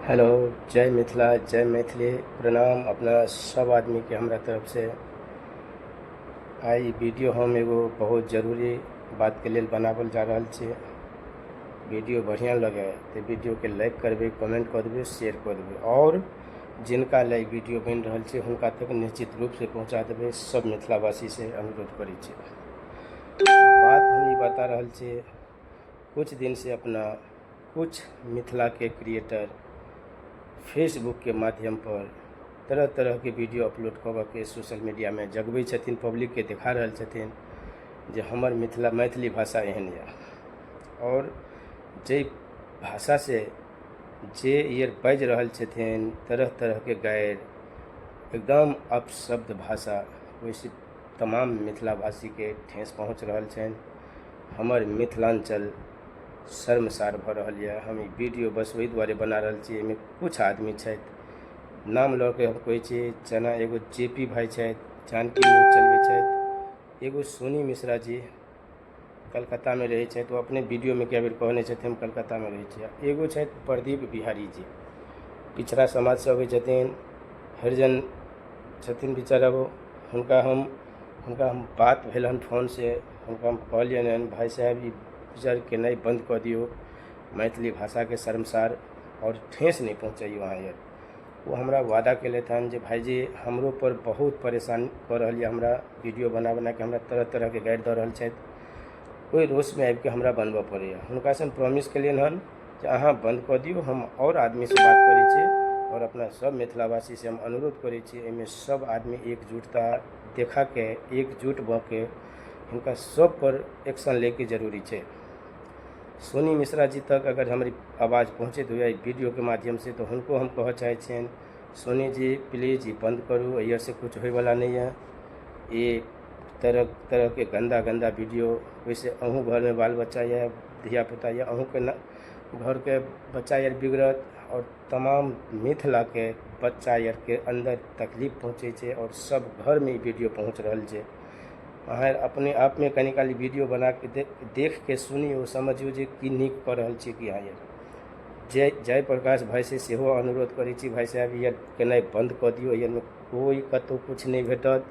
Hello, जय मिथिला, जय मैथिली। प्रणाम अपना सब आदमीके हमरा तरफसँ। आइ ई वीडियो हम एगो बहुत जरूरी बातके लेल बनावल जा रहल छी। वीडियो बढ़िआँ लगे तऽ वीडियोके लाइक करबै, कमेन्ट कऽ देबै, शेयर कऽ देबै आओर जिनका लए ई वीडियो बनि रहल छै हुनका तक निश्चित रूपसँ पहुँचा देबै। सब मिथिलावासीसँ अनुरोध करै छी। बात हम ई बता रहल छी, कुछ दिनसँ अपना कुछ मिथिलाके क्रिएटर फेसबुकके माध्यमपर तरह तरहके वीडियो अपलोड कऽ कऽ के सोशल मीडियामे जगबै छथिन, पब्लिकके देखा रहल छथिन जे हमर मिथिला मैथिली भाषा एहन यऽ। आओर जाहि भाषासँ जे ई बाजि रहल छथिन तरह तरहके गारि, एकदम अपशब्द भाषा, ओहिसँ तमाम मिथिलावासीके ठेस पहुँच रहल छनि। हमर मिथिलाञ्चल शर्मसार भऽ रहल यऽ। हम ई वीडियो बस ओहि दुआरे बना रहल छी। एहिमे किछु आदमी छथि, नाम लऽ के हम कहै छी, जेना एगो जे पी भाइ छथि, जानकी न्यूज चलबै छथि, एगो सोनी मिश्रा जी कलकत्तामे रहै छथि, ओ अपने वीडियोमे कए बेर कहने छथिन हम कलकत्तामे रहै छी। एगो छथि प्रदीप बिहारी जी, पिछड़ा समाजसँ अबै छथिन, हरिजन छथिन बेचारा ओ। हुनका हम बात भेल हन फोनसँ, हुनका हम कहलियनि हन, भाइ साहेब, ई विचार केनाइ बन्द कऽ दियौ, मैथिली भाषाके शर्मसार आओर ठेस नहि पहुँचैयौ अहाँ आर। ओ हमरा वादा केलथि हन जे भाइजी, हमरो पर बहुत परेशान कऽ रहल यऽ, हमरा वीडियो बना बनाके हमरा तरह तरहके गारि दऽ रहल छथि, ओहि रोषमे आबिके हमरा बनबऽ पड़ैए। हुनकासँ हम प्रॉमिस केलियनि हन जे अहाँ बन्द कऽ दियौ, हम आओर आदमीसँ बात करै छी। आओर अपना सब मिथिलावासीसँ हम अनुरोध करै छी, एहिमे सब आदमी एकजुटता देखाके एकजुट भऽ के हिनका सब पर एक्शन लैके जरूरी छै। सोनी मिश्रा जी तक अगर हमर आवाज पहुँचैत हुए वीडियोके माध्यमसँ तऽ हुनको हम कहऽ चाहै छियनि, सोनी जी, प्लीज ई बन्द करू, एहिसँ किछु होइवला नहि यऽ। ई तरह तरहके गन्दा गन्दा वीडियो, ओहिसँ अहूँ घरमे बाल बच्चा यऽ, धियापुता यऽ, अहूँके ने घरके बच्चा आर बिगड़त आओर तमाम मिथिलाके बच्चा आरके अन्दर तकलीफ पहुँचै छै। आओर सब घरमे ई वीडियो पहुँच रहल छै। अहाँ अपने आपमे कनि काल वीडियो बनाके देखके सुनियौ, समझियौ जे की नीक कऽ रहल छी कि अहाँ। जय जय प्रकाश भाइसँ सेहो अनुरोध करै छी, भाइ साहेब, ई केनाइ बन्द कऽ दियौ। एहिमे कोइ कतहु किछु नहि भेटत,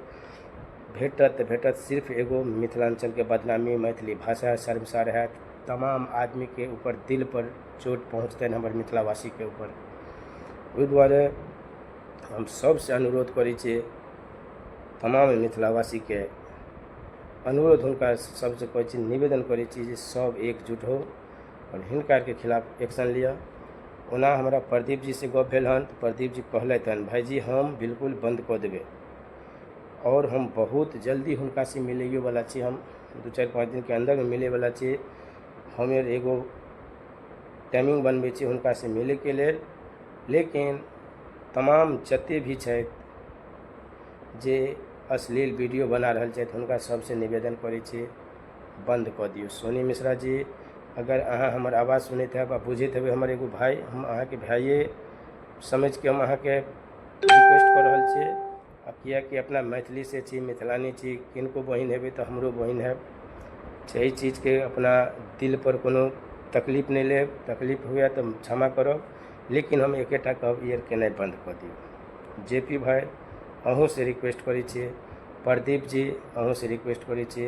भेटत तऽ भेटत सिर्फ एगो मिथिलाञ्चलके बदनामी, मैथिली भाषा शर्मसार हैत, तमाम आदमीके ऊपर दिलपर चोट पहुँचतनि हमर मिथिलावासीके ऊपर। ओहि दुआरे हम सभसँ अनुरोध करै छी, तमाम मिथिलावासीके अनुरोध हुनका सभसँ कहै छी, निवेदन करै छी जे सभ एकजुट हो आओर हिनका आरके खिलाफ एक्शन लिअ। ओना हमरा प्रदीप जीसँ गप भेल हन तऽ प्रदीप जी कहलथि हन, भाइजी, हम बिल्कुल बन्द कऽ देबै। आओर हम बहुत जल्दी हुनकासँ मिलैयोवला छी, हम 2, 4, 5 दिनके अन्दरमे मिलैवला छी। हम एगो टाइमिंग बनबै छी हुनकासँ मिलैके लेल। लेकिन तमाम जते भी छथि जे अश्लील वीडियो बना रहल छथि, हुनका सभसँ निवेदन करै छी, बन्द कऽ दियौ। सोनी मिश्रा जी, अगर अहाँ हमर आवाज सुनैत हैब आ बुझैत हेबै हमर एगो भाय, हम अहाँके भाइए समझिके हम अहाँके रिक्वेस्ट कऽ रहल छी। आ किएकि अपना मैथिलीसँ छी, मिथिलानी छी, किनको बहिन हेबै तऽ हमरो बहिन हैब। एहि चीजके अपना दिलपर कोनो तकलीफ नहि लेब, तकलीफ हुए तऽ क्षमा करब, लेकिन हम एकेटा कहब, ई आर केनाइ बन्द कऽ दियौ। जे पी भाइ, अहूँसँ रिक्वेस्ट करै छी। प्रदीप जी, अहूँसँ रिक्वेस्ट करै छी।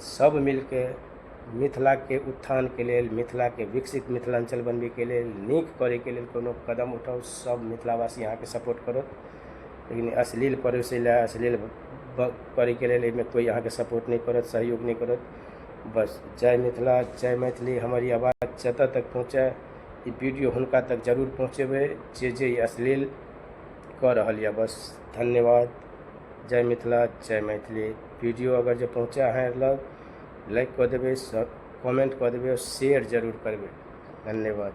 सभ मिलके मिथिलाके उत्थानके लेल, मिथिलाके विकसित मिथिलाञ्चल बनबैके लेल, नीक करैके लेल कोनो कदम उठाउ। सभ मिथिलावासी अहाँके सपोर्ट करत। लेकिन अश्लील परोसै लए, अश्लील करैके लेल एहिमे कोइ अहाँके सपोर्ट नहि करत, सहयोग नहि करत। बस, जय मिथिला, जय मैथिली। हमर ई आवाज जतऽ तक पहुँचै, ई वीडियो हुनका तक जरूर पहुँचेबै जे जे ई अश्लील कऽ रहल यऽ। बस, धन्यवाद। जय मिथिला, जय मैथिली। वीडियो अगर जे पहुँचै अहाँ लग, लाइक कऽ देबै, कमेंट कऽ देबै आओर शेयर जरूर करबै। धन्यवाद।